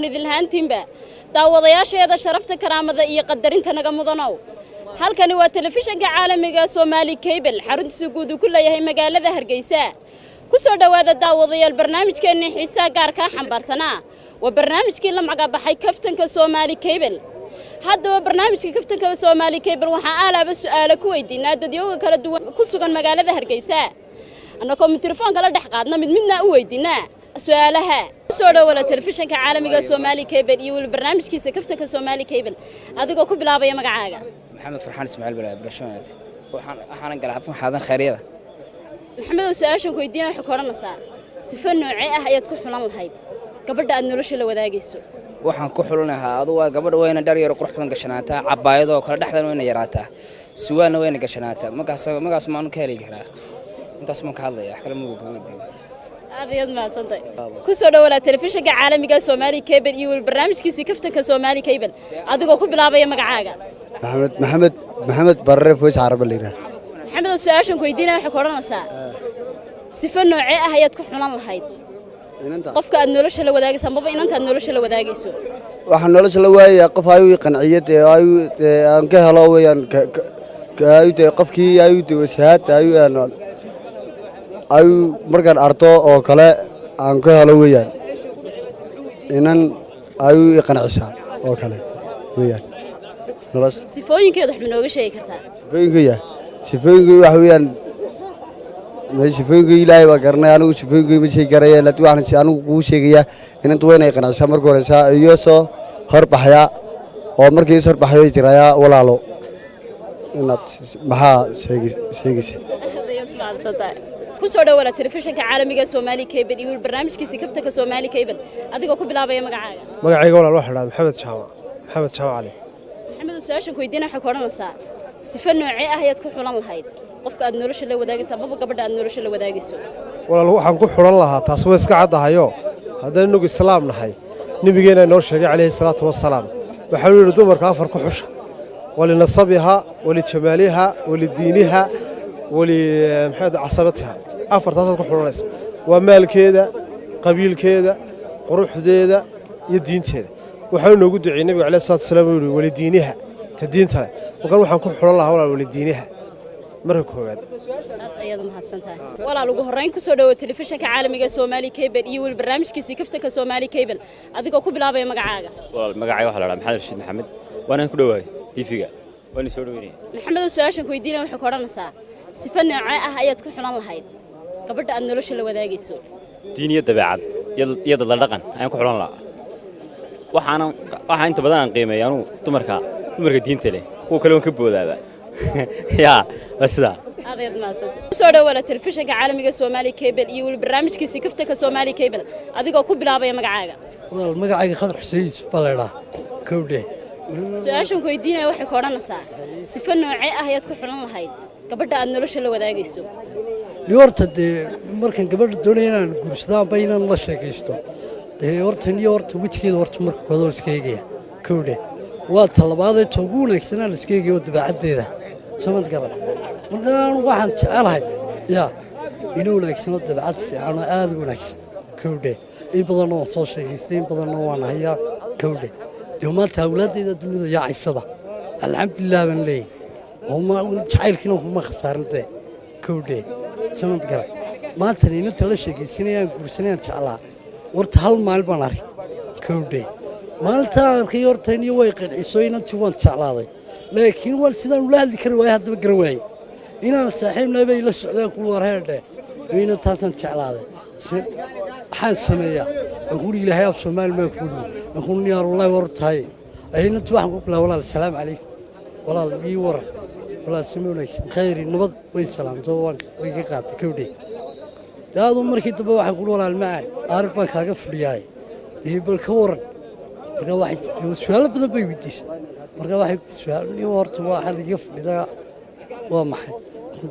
Idinlahaantiinba daawadayaasheeda sharafta, karaamada iyo qadarinta naga mudanow, halkani waa telefishanka caalamiga Soomaali Cable, xaruntiisa guud uu ku leeyahay magaalada Hargeysa. Ku soo dhowaada daawadayaal barnaamijkeenni xiisaa gaarkaa xambaarsanaa, waa barnaamijkii la magacbaxay Kaftanka Soomaali Cable. Haddaba barnaamijka Kaftanka Soomaali Cable waxaa aalaaba su'aalo ku weydiinaa dadyooga kala duwan ku sugan magaalada Hargeysa, annagoo mikrofoonkala dhex qaadna mid midna u weydiinaa su-aalaha. Kusoo dhowala telefishanka caalamiga Soomaali Cable iyo weli barnaamijkiisa Kaftanka Soomaali Cable, adigoo ku bilaabaya magacaaga. Maxamed Farxaan Ismaaciil Balaa barasho wanaagsan. Waxaanan galaa xafun xaadan khayryada. Maxamedow, su-aashan ku weydiina waxay ku odhanaysaa: sifo noocee ah ayaad ku xulan lahayd gabadha aad nolosha la wadaagayso? Waxaan ku xulanahaa adu waa gabadha wayna dhar yar qurux badan gashanaataa, cabaayadoo kale dhexdan wayna yaraataa, suwaalna wayna gashanaataa. Markaas maanu ka heli karaa, intaas maan ka hadlaya, wax kale ma weydiin. Aad ayaad mahadsantahay. Kusoo dhowalaa telefishanka caalamiga Soomaali Cable iyo weli barnaamijkiisii Kaftanka Soomaali Cable, adigoo ku bilaabaya magacaaga. Maxamed Maxamed Maxamed Barre Foos Caraba la yidhaah. Maxamedow, su-aashan ku weydiinaya waxay ku odhanaysaa: sifo noocee ah ayaad ku xulan lahayd qofka aad nolosha la wadaagayso amaba inanta aad nolosha la wadaagayso? Waxaan nolosha la waayayaa qof ayuu i qanciyo, dee ayuu dee aan ka helo weeyaan, ayuu dee qofkii ayuu dee wasahaad ayuu aan ayuu markaan arto oo kale aan ka helo weeyaan, inan ayuu i qancisaa oo kale weeyaan nolosha. Sifooyinkeeda wax ma nooga sheegi kartaa? Sifooyinkaya, sifooyinkay waxa weeyaan sifooyinka Ilaahay baa garanay, anigu sifooyinkay ma sheegi karaya, laakiin waxaan anigu kuu sheegayaa inanta waa inay qancisaa marka horeysa iyo soo horbaxaya, oo markii is horbaxayo jirayaa walaalo inaad maxaa sheegaysa. Aad ayaad mahadsantahay. Kusoo dhowala telefishanka caalamiga Soomaali Cable iyo weli barnaamijkiisii Kaftanka Soomaali Cable, adigoo ku bilaabaya magacaaga. Magacayga walaal waxaa dhahdaa Maxamed Jaamac, Maxamed Jaamac Cali. Maxamedow, su-aashan ku weydiina waxay ku odhanaysaa: sifo noocee ah ayaad ku xulan lahayd qofka aad nolosha la wadaagayso amaba gabadha aad nolosha la wadaagayso? Walaal waxaan ku xulan lahaa, taas way iska caddahayo, haddaan inagu islaam nahay, nebigeena inoo sheegay calayhi salaatu wasalaam, waxaanu yidhi dumarka afar ku xusha: walinasabiha, walijamaaliha, walidiiniha, wali maxay casabatiha. Afartaasaad ku xulanaysa: waa maalkeeda, qabiilkeeda, quruxdeeda iyo diinteeda. Waxaanu noogu duceeyey nebiga calayhi salaatu wasalaam, uu yidhi walidiiniha, ta diinta leh. Markan waxaan ku xulan lahaa walaal walidiiniha marka koowaad. Aad ayaad mahadsantahay walaal. Ugu horreyn kusoo dhowo telefishanka caalamiga Soomaali Cable iyo weli barnaamijkiisii Kaftanka Soomaali Cable, adigoo ku bilaabaya magacaaga. Walaal magacayga waxaa la dhahaa Maxamed Rashiid Maxamed, waanaan ku dhowahay TV-ga, waana soo dhoweynaya. Maxamedow, su-aashan ku weydiinaya waxay ku odhanaysaa: sifo noocee ah ayaad ku xulan lahayd gabadha aad nolosha la wadaagayso? Diin iyo dabeecad iyo dadla dhaqan ayaan ku xulan lahaa. Waxaana waxaa inta badan aan qiimeeya anugu dumarka diinta leh, kuwa kale waan ka boodaaba. Yaa waa sidaa. Aad ayaad mahadsantahay. Kusoo dhowala telefishanka caalamiga Soomaali Cable iyo weli barnaamijkiisii Kaftanka Soomaali Cable, adigoo ku bilaabaya magacaaga. Walaal magacayga Khadar Xuseen Yuusuf baa la idhaa kowdhe. Su-aashan ku weydiinaya waxay ku odhanaysaa: sifo noocee ah ayaad ku xulan lahayd gabadha aad nolosha la wadaagayso? Ni horta dee markaan gabadha doonaya inaan guursado amba inaan la sheekaysto, dee horta niyo horta wejigeeda horta marka kooda la iska eegaya kowdhe. Waa talabaadee ta ugu wanaagsanaa la iska eegaya waa dabeecaddeeda, samad garan. Markaan waxaan jecelahay yaa ina wanaagsanoo dabeecad fiican oo aada u wanaagsan kowdhe. In badanna waan soo sheekaystay, in badanna waan hayaa kowdhe. Dee maanta awlaaddeeda dunida yaacaysaba alxamdulilah baan leeyahay, oo ma jacaylkiina kuma khasaarin dee kowdhe, samad garan. Maantana inanta la sheekaysanayaan guursanayaan jeclaa horta hal maalin baan arkay kowdhe. Maalintaan arkay horta iniyo way qanciso, inantii waan jeclaaday, laakiin waan sidaan ula hadli kari waayay, haddaba garan waayey inaan saaxiibnahay bay la socdeen kul war heerdhe inantaasaan jeclaaday, maxaan sameeyaa? Aan kuuri Ilaahay af Soomaali maan kuuri, aan kuuri niyaar wallahi war tahay inanta. Waxaan ku bilaabay walaal salaam calaykum, walaal ii waran, walaal sima wanaagsan, khayri nabad. Way salaamto, waan way ka qaatay kowdhe. Daadu markii dambe waxaan kuuri walaal macaan aarig baan kaaga fadhiyaay, dee bal ka waran. Marka waxay su'aalo badan bay weydiisay. Marka waxay su'aal nin horta waxaa laga fadhidaa waa maxay?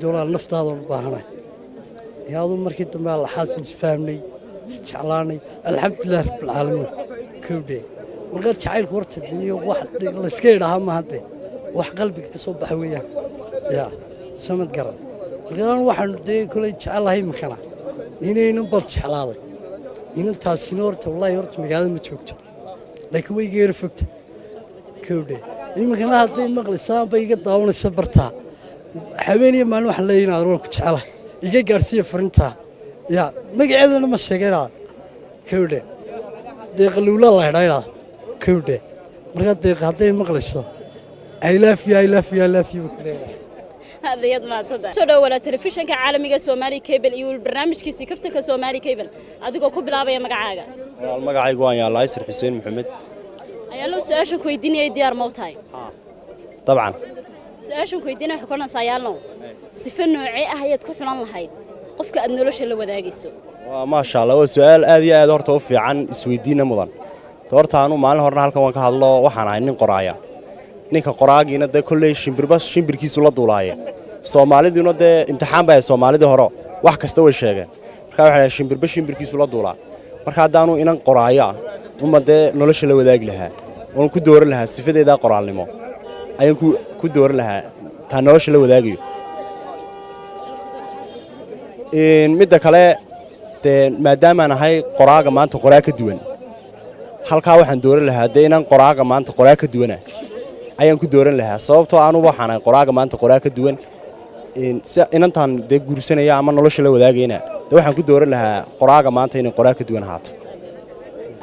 Dee walaal naftaada u baahanahay. Dee adu markii dambe alla xaasil isfahmnay, isjeclaanay, alxamdulilah rabbilcaalamiin kowdhe. Marka jacaylku horta duniyo wax layska idhaahaa maaha, dee wax qalbiga ka soo baxa weeyaan yaa samad garan. Marka waxaan dee kolay jecelahay iminkana inaynan bal jeclaaday inantaasina horta wallaahi horta magaalada ma joogto. Laakiin way iga yara fogta, kowdhe. Iminkana hadday maqlaysaan bay iga daawanaysa bartaa habeeniyo maalin, waxaan leeyahay inaad waan ku jecelahay, iga gaadhsiiya farintaa. Ya magaceedana ma sheega inaad, kowdhe, Deeqa Luula la idhaa inaad, kowdhe. Markaa Deeqa hadday maqlayso, I love you, I love you, I love you. Aad ayaad mahadsantahay. Soo dhawo walaa telefishinka caalamiga Somali Cable iyo barnaamijkiisii Kaftanka Somali Cable, adigoo ku bilaabaya magacaaga. Walaal, magacaygu waan Yaalaysir Xuseen Maxamed. Ayaalo, su-aashan ku weydiinayay diyaar ma u tahay? Dabcan. Su-aashan ku weydiinaya waxay ku odhanaysaa, Yaalnow, sifo noocee ah ayaad ku xulan lahayd qofka aad nolosha la wadaagayso? Waa maasha Allah, waa su-aal aad iyo aad horta u fiican, isweydiinna mudan. Horta anu maalin horena halkan waan ka hadlo, waxaan ahay nin qoraaya. Ninka qoraagiina dee kolley shimbirba shimbirkiisu la duulaaya. Soomaaliduna dee imtixaan bay ahayd, soomaalidii hore wax kasta way sheegeen. Marka waxay dhahay shimbirba shimbirkiisu la duulaa. Marka haddaanu inan qoraayo ah uma dee nolosha la wadaagi lahaa oon ku dooran lahaa sifadeedaa qoraalnimo ayaan ku dooran lahaa taa nolosha la wadaagayo. Midda kale dee maadaamaan ahay qoraaga maanta qoraa ka duwan, halkaa waxaan dooran lahaa dee inaan qoraaga maanta qoraa ka duwana ayaan ku dooran lahaa, sababtoo anugu waxaan ahay qoraaga maanta qoraa ka duwan. Si inantaan dee guursanaya ama nolosha la wadaagayna dee waxaan ku dooran lahaa qoraaga maanta inay qoraa ka duwan ahaato.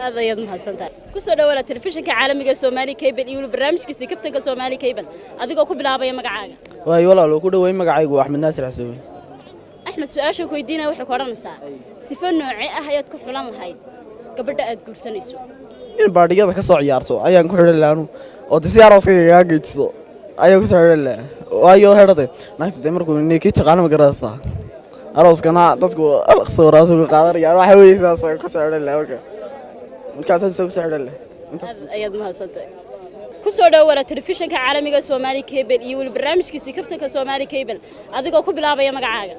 Aad ayaad mahadsantahay. Kusoo dhawaada telefishinka caalamiga Somali Cable iyo barnaamijkiisii Kaftanka Somali Cable, adigoo ku bilaabaya magacaaga. Waayo walaal, ku dhaweey, magacaygu waa Axmed Naasir Xasuubi. Axmed, su-aashan ku weydiinaya waxay ku odhanaysaa, sifo noocee ah ayaad ku xulan lahayd gabadha aad guursanayso? In baadhiyada ka soo ciyaarto ayaan ku xidhan lahaa anu, oo de si arooskayga kaga geejiso ayaan ku soo xidhan lahaa. Waayo hedhade naagtu dee markuu ninkii taqaano ma garanaysaa, arooskana dadku sawiraasu ka qaadanayaan, waxa weeye saas ayaan ku soo xidhan lahaa. Marka markaasaan ku soo xidhan lahaa intaas. Aad ayaad mahadsantahay. Kusoo dhawaada telefishinka caalamiga Somali Cable iyo weli barnaamijkiisii Kaftanka Somali Cable, adigoo ku bilaabaya magacaaga.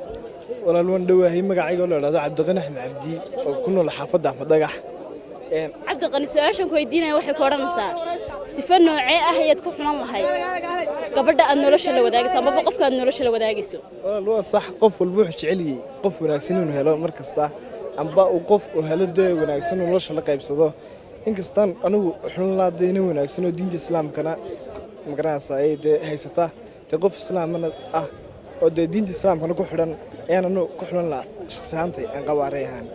Walaal, waan dhowahay. Magacayga oo la idhahdo Cabdiqani Axmed Cabdi oo ku nool xaafadda Axmed Dhagax. Cabdiqani, su-aashan ku weydiinaya waxay ku odhanaysaa, sifo noocee ah ayaad ku xulan lahayd gabadha aad nolosha la wadaagayso amaba qofka aad nolosha la wadaagayso? Walaal, waa sax, qof walba wuxuu jecel yahay qof wanaagsan inuu helo mar kasta, amba uu qof uu helo dee wanaagsan uu nolosha la qaybsado. Inkastaan anigu xulan lahaa dee nin wanaagsan oo diinta islaamkana magaranaysaa ay dee haysata, dee qof islaamana ah oo dee diinta islaamkana ku xidhan ayaan anigu ku xulan lahaa shakhsi ahaantay aan qabaaray ahaan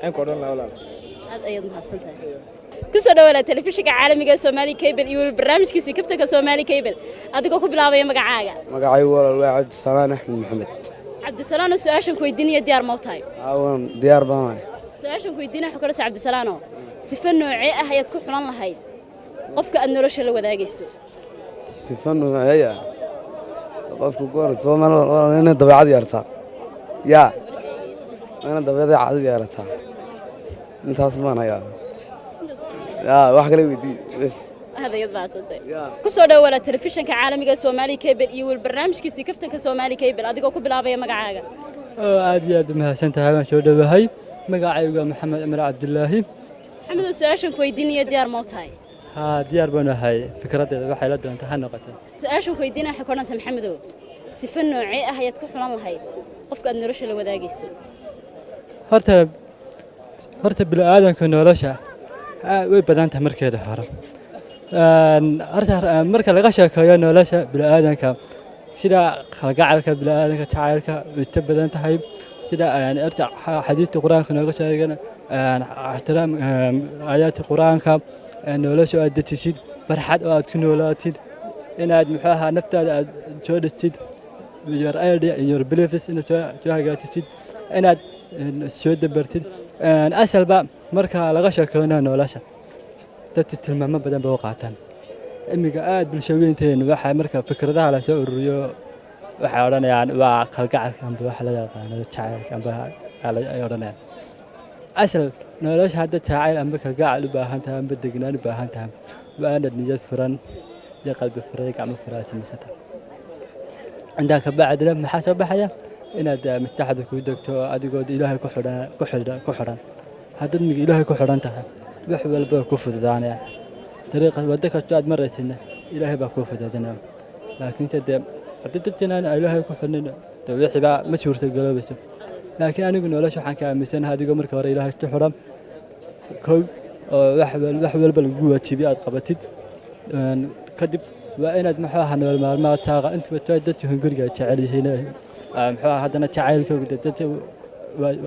ayaan ku odhan lahaa, walaal. Aad ayaad mahadsantahay. Kusoo dhawaada telefishinka caalamiga ee Somali Cable iyo weli barnaamijkiisii Kaftanka Somali Cable, adigoo ku bilaabaya magacaaga. Magacaygu walaal waa Cabdisalaan Axmed Maxamed. Cabdisalaano, su-aashan ku weydiinaya diyaar ma u tahay? Aawan, diyaar baan ahay. Su-aashan ku weydiinaya waxay ku odhanaysaa, Cabdisalaano, sifo noocee ah ayaad ku xulan lahayd qofka aad nolosha la wadaagayso? Sifa nooceeya qofka ku horeysa waa inay dabeecad yeelataa, yaa waa inay dabeecad yeelataa. Intaas baan hayaa, yaa wax kale weydii bes. Aad ayaad mahadsantahay. Kusoo dhawaada telefishinka caalamiga ee Somali Cable iyo weli barnaamijkiisii Kaftanka Somali Cable, adigoo ku bilaabaya magacaaga. Oo aad iyo aad u mahadsan tahay, waan soo dhowahay. Magacaygu waa Maxamed Cumar Cabdulaahi. Maxamed, su-aashan ku weydiinaya diyaar ma u tahay? Haa, diyaar baan ahay. Fikraddeeda waxay la doontaa ha noqotee. Su-aashan ku weydiinaya waxay ku odhanaysaa, Maxamedow, sifo noocee ah ayaad ku xulan lahayd qofka aad nolosha la wadaagayso? Horta bini'aadanka nolosha way badan tahay markeeda hore. Horta marka laga sheekeeyo nolosha bini'aadanka, sida kalgacalka bini'aadanka, jacaylka way ta badan tahay. Sida horta xadiista qur-aanka nooga sheegana, ixtiraam aayaadka qur-aanka, nolosha aad dejisid, farxad oo aad ku noolaatid, inaad muxuu ahaa naftaada aad soo dhistid, your idea and your beliefs inaad soo hagaajisid, inaad soo dabartid. Asalba marka laga sheekeynayo nolosha, dadku tilmaamo badan bay u qaataan. Imiga aad bulshooyinteenu waxay marka fikradaha la soo ururiyo waxay odhanayaan waa kalgacalka amba waxa la yaqaano jacaylka amba ay odhanayaan. Asal nolosha hadda jacayl amba kalgacal u baahan tahay amba degnaan u baahan tahay, waa inaad niyad furan iyo qalbi furan iyo gacmo furan aad samaysata. Intaa ka bacdina maxaa soo baxaya? Inaad maskaxda kuu degto adigoo Ilaahay ku xidhan, ku xidhan, ku xidhan. Haddaad miga Ilaahay ku xidhan tahay, wax walba way kuu fududaanayaan. Dariiqa waddo kastoo aad maraysidna Ilaahay baa kuu fuduudinaya. Laakiinse dee haddii dadkan aan Ilaahay ku xidhnin, dee wixii baa ma suurtagaloobayso. Laakiin anigu nolosha waxaan ka aaminsanahay adigoo marka hore Ilaahay ku xidhan kow. Oo wax walba lagu waajibiyo aad qabatid. Kadib waa inaad muxuu ahaa nolol maalmeedkaaga intaba dadka hunguriga jecel yihiin, muxuu ahaa haddana jacaylkooga dadka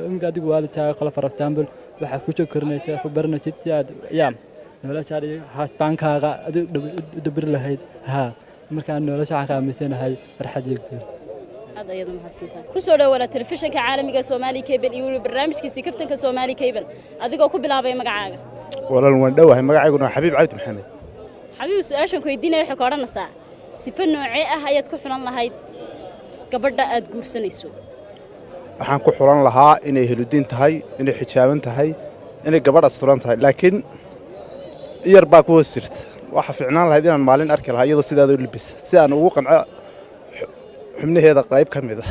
imika adigu waalidkaaga kala, for example, waxaad ku soo korinaysaa ku baranaysid si aad yaa noloshaada iyo haastaankaaga adigu u dabiri lahayd. Haa, markaan nolosha waxaan ka aaminsanahay farxad iyo guul. Aad ayaad umahadsantahay. Kusoo dhawaada telefishinka caalamiga Soomaali Cable iyo weliba barnaamijkiisii kaftanka Soomaali Cable, adigoo ku bilaabay magacaaga. Walaal, waan dhowahay. Magacayguna waa Xabiib Cabdi Maxamed. Xabiib, su-aashan ku weydiinaya waxay ka odhanaysaa: sifo noocee ah ayaad ku xulan lahayd gabadha aad guursanayso? Waxaan ku xulan lahaa inay heludiin tahay, inay xijaaban tahay, inay gabadh asturan tahay, laakiin yar baa ku hoos jirta. Waxa fiicnaan lahayd inaan maalin arki lahaa iyadoo sidaada u libisa, si aan ugu qanco xubnaheeda qayb ka mid ah.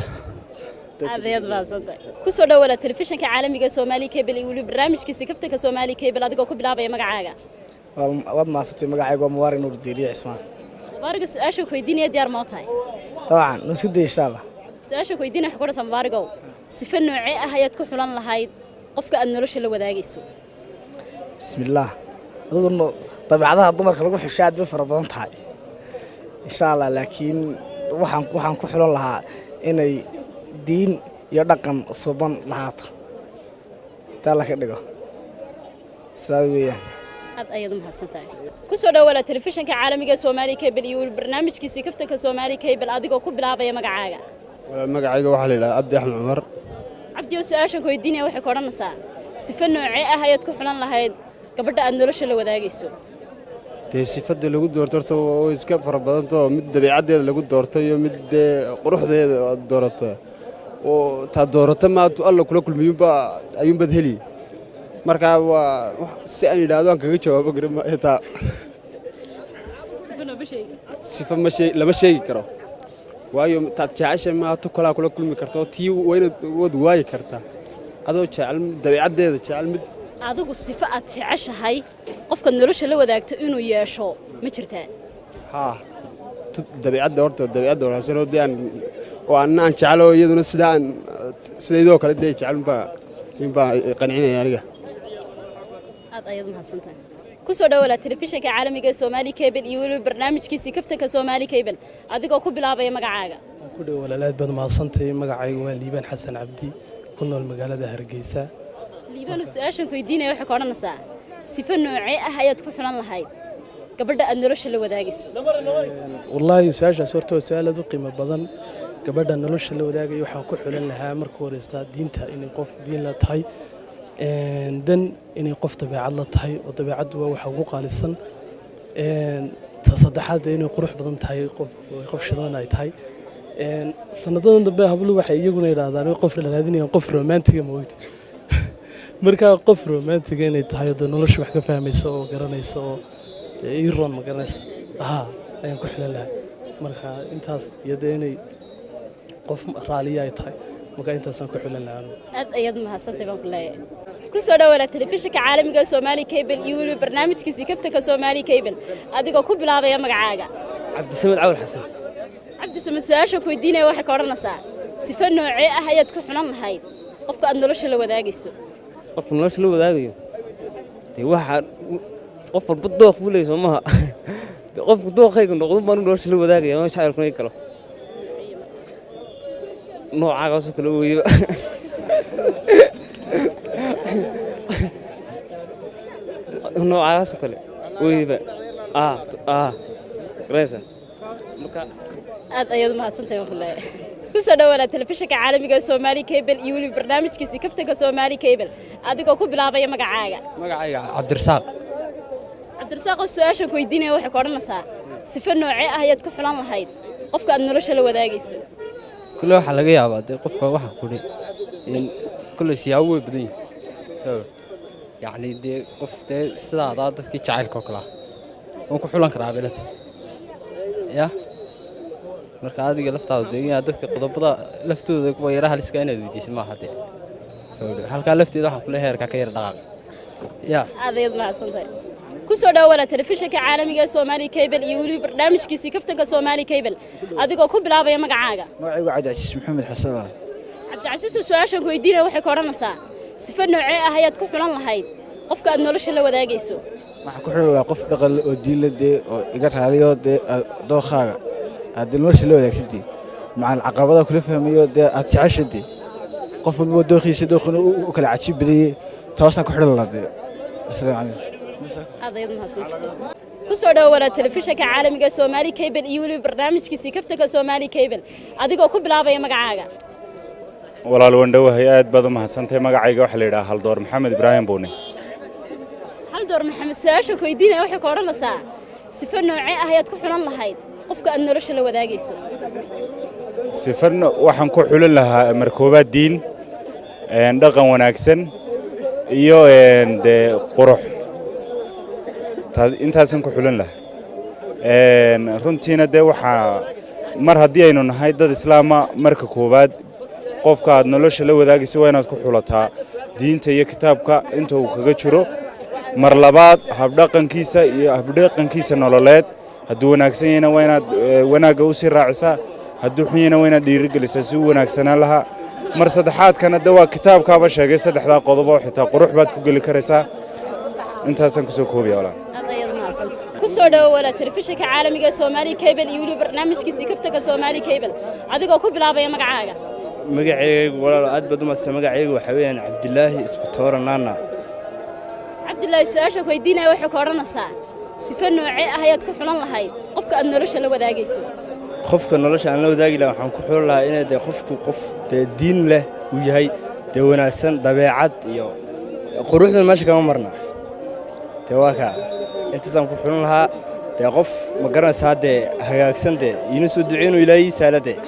Aad ayaad mahadsantahay. Kusoo dhawaada telefishinka caalamiga Soomaali Cable iyo weliba barnaamijkiisii kaftanka Soomaali Cable, adigoo ku bilaabaya magacaaga. Waad mahadsantay. Magacaygu waa Mubaarag Nuur Diiriye Cismaan. Mubaaraga, su-aasha ku weydiinaya diyaar ma u tahay? Dabcan, waan isku dayay, insha Allah. Su-aasha ku weydiinaya waxay ku odhanaysaa, Mubaaragow, sifo noocee ah ayaad ku xulan lahayd qofka aad nolosha la wadaagayso? Bismillaah. Adiguna dabeecadaha dumarka lagu xusho aad bay fara badan tahay, insha Allah, laakiin waxaan ku xulan lahaa inay diin iyo dhaqan suban lahaato, intaa la ka dhigo sidaa weeyaan. Aad ayaad u mahadsantahay. Kusoo dhawaada telefishinka caalamiga Soomaali Cable iyo weliba barnaamijkiisii kaftanka Soomaali Cable, adigoo ku bilaabaya magacaaga. Magacayga waxaa la yidhaha Cabdi Axmed Cumar. Cabdi oo, su-aashan ku weydiinaya waxay ku odhanaysaa: sifo noocee ah ayaad ku xulan lahayd gabadha aad nolosha la wadaagayso? Dee sifada lagu doorto horta way iska fara badantao, mid dabeecaddeeda lagu doorto iyo mid dee quruxdeeda aad doorato, oo taa doorata maatu Alla kula kulmiyuunba ayuunbaad heli. Marka waa si aan yidhaahdo aan kaga jawaabo garan maayo taa. Sifa ma sheeg lama sheegi karo, waayo taad jeceshay maato kalaa kula kulmi karto, tii wayna waad waayi kartaa adoo jecel dabeecaddeeda jecel mid. Adigu sifo aad jeceshahay qofkaad nolosha la wadaagto inuu yeesho ma jirtaa? Haa, dabeecadda horta, dabeecadda wanaagsan oo dee aan oo anna aan jecelo, iyaduna sidaa aan sidaydoo kale dee jecel unbaa qancinaya aniga. Aad ayaad umahadsantahay. Kusoo dhawaada telefishinka caalamiga ee Soomaali Cable iyo weliba barnaamijkiisii kaftanka Soomaali Cable, adigoo ku bilaabaya magacaaga. Ku dhow walaal, aad baad mahadsantahay. Magacaygu waa Liibaan Xasan Cabdi, ku nool magaalada Hargeysa. Liibaan, su-aashan ku weydiinaya waxay ka odhanaysaa: sifo noocee ah ayaad ku xulan lahayd gabadha aad nolosha la wadaagayso? Wallaahi su-aashaas horta waa su-aal aad u qiimo badan. Gabadha nolosha la wadaagaya waxaan ku xulan lahaa marka horeysa diinta, inay qof diin la tahay, dan inay qof dabeecad la tahay, oo dabeecaddu waa waxa ugu qaalisan. Ta saddexaad, inay qurux badan tahay, qof shidan ay tahay. Sanadadan dambe habluhu waxay iyaguna yidhaahdaan qof la raadinayaan qof romantiga, moogta. Marka qof romantiga inay tahay oo dee nolosha wax ka fahmaysa oo garanaysa oo dee ii roon, ma garanaysa, haa, ayaan ku xilan lahaa. Marka intaas iyo dee inay qof raaliya ay tahay, marka intaasaan ku xilan lahaa anigu. Aad ayaad mahadsantahay baan ku leeyahay. Kusoo dhawaada telefishinka caalamiga Soomaali Cable iyo weliba barnaamijkiisii kaftanka Soomaali Cable, adigoo ku bilaabaya magacaaga. Cabdisamed Cawil Xasan. Cabdisamed, su-aasha ku weydiinaya waxay ka odhanaysaa: sifo noocee ah ayaad ku xulan lahayd qofka aad nolosha la wadaagayso? Qofka nolosha la wadaagayo dee waxaa qof walba dooq buu leeyahay, soo maha? Dee qofku dooqayga noqdo baan nolosha la wadaagaya, ma jacaylkuna ii galo noocaagaasoo kale weeyaba. Noocaagaasoo kale weeyaba, garanaysaa marka. Aad ayaad umahadsantahay baan ku leeyahay. Kusoo dhawaada telefishinka caalamiga ee Soomaali Cable iyo weliba barnaamijkiisii kaftanka Soomaali Cable, adigoo ku bilaabaya magacaaga. Magacayga Cabdirasaaq. Cabdirasaaq oo, su-aashan ku weydiinaya waxay ku odhanaysaa: sifo noocee ah ayaad ku xulan lahayd qofka aad nolosha la wadaagayso? Kulle waxaa laga yaabaa dee qofka waxaan kudhi in kulle siyaabo way badan yihin, yacni dee qof dee sidaadaa dadkii jacaylka oo kale ah waan ku xulan karaa bilata ya. Marka adiga laftaada dee inaad dadka qodobada laftooda kuwa yaraha haliska inaad weydiisid maaha. Dee halkaa lafteeda waxaan kule heerkaa ka yara dhaqaaq ya. Aad ayaad mahadsantahay. Kusoo dhawaada telefishinka caalamiga ee Soomaali Cable iyo weliba barnaamijkiisii kaftanka Soomaali Cable, adigoo ku bilaabaya magacaaga. Magacaygu Cabdicasiis Maxamed Xasan. Cabdicasiis, su-aashan ku weydiinaya waxay ka odhanaysaa: sifo noocee ah ayaad ku xulan lahayd Qofka aad nolosha la wadaagayso? Waxaan ku xulan lahaa qof dhaqan leh oo diin leh dee, oo iga raaliyo dee, dookhaaga aad nolosha la wadaagtid, macal caqabadaha kula fahmayo dee, aad jecesha dee, qof walba dookhiisa dookhina u kala cajiib badiyey, taasaan ku xidhan lahaa dee. Asalaamu calaykum. Aad ayaad mahadsantahay. Ku soo dhawo walaa telefishinka caalamiga Soomaali Cable iyo weliba barnaamijkiisii Kaftanka Soomaali Cable, adigoo ku bilaabaya magacaaga. Walaal, waan dhowahay, aad baad u mahadsantahay. Magacayga waxaa la yidhaha Haldoor Maxamed Ibraahim Buune. Haldoor Maxamed, su-aasha ku weydiinaya waxay ku odhanaysaa: sifo noocee ah ayaad ku xulan lahayd qofka aad nolosha la wadaagayso? Sifan waxaan ku xulan lahaa markoobaad diin, dhaqan wanaagsan iyo dee qurux. Taas intaasaan ku xulan lahaa. Runtiina dee waxaa mar haddii aynu nahay dad islaama, marka koowaad qofka aad nolosha la wadaagaysa waa inaad ku xulataa diinta iyo kitaabka inta uu kaga jiro. Mar labaad habdhaqankiisa iyo habdhaqankiisa nololeed, hadduu wanaagsan yahayna waa inaad wanaagga u sii raacisaa, hadduu xun yahayna waa inaad dhiirigelisaa si u wanaagsanaan lahaa. Mar saddexaadkana de waa kitaabkaaba sheegay saddexdaa qodob oo xitaa qurux baad ku geli karaysaa. Intaasaan kusoo koobaya, walaal. Aad ayaad mahadsantahay. Ku soo dhawo walaa telefishinka caalamiga Soomaali Cable iyo weliba barnaamijkiisii Kaftanka Soomaali Cable, adigoo ku bilaabaya magacaaga. Magacaygu, walaal, aad baad u mahadsan. Magacaygu waxaa weeyaan Cabdilaahi Isbatoora Naana. Cabdilaahi, su-aasha ku weydiinaya waxay ku odhanaysaa: sifo noocee ah ayaad ku xulan lahayd qofka aad nolosha la wadaagayso? Qofka nolosha aan la wadaagi lahaa waxaan ku xulan lahaa inay dee qofku qof dee diin leh uu yahay, dee wanaagsan, dabeecad iyo quruxda meesha kama marna dee. Waa kaa, intaasaan ku xulan lahaa dee. Qof ma garanaysaa dee, hagaagsan dee, iina soo duceey inuu Ilaahay ii sahla dee.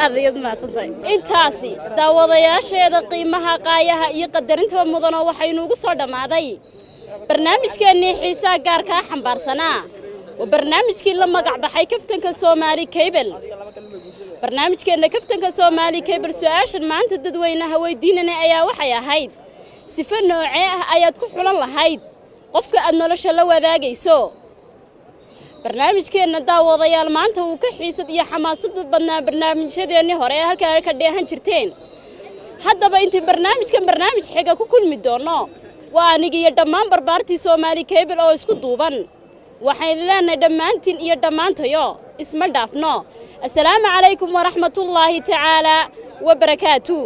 Aad ayaad mahadsantahay. Intaasi daawadayaasheeda qiimaha, qaayaha iyo qadarinta mudanoo, waxaynu ugu soo dhammaaday barnaamijkeennii xiisaha gaarkaa xambaarsanaa oo barnaamijkii la magac baxay Kaftanka Soomaali Cable. Barnaamijkeenna Kaftanka Soomaali Cable, su-aashan maanta dadweynaha weydiinana ayaa waxay ahayd: sifo noocee ah ayaad ku xulan lahayd qofka aad nolosha la wadaagayso? Barnaamijkeenna, daawadayaal, maanta wuu ka xiisad iyo xamaasad badnaa barnaamijyadeennii hore ee halkaa ka dheehan jirteen. Haddaba intii barnaamijkan barnaamij xiga ku kulmi doono, waa aniga iyo dhammaan barbaartii Soomaali Cable oo isku duuban, waxaynu leenahay dhammaantiin iyo dhammaantayo isma dhaafno. Assalaamu calaykum waraxmatullaahi tacaalaa wabarakaatu.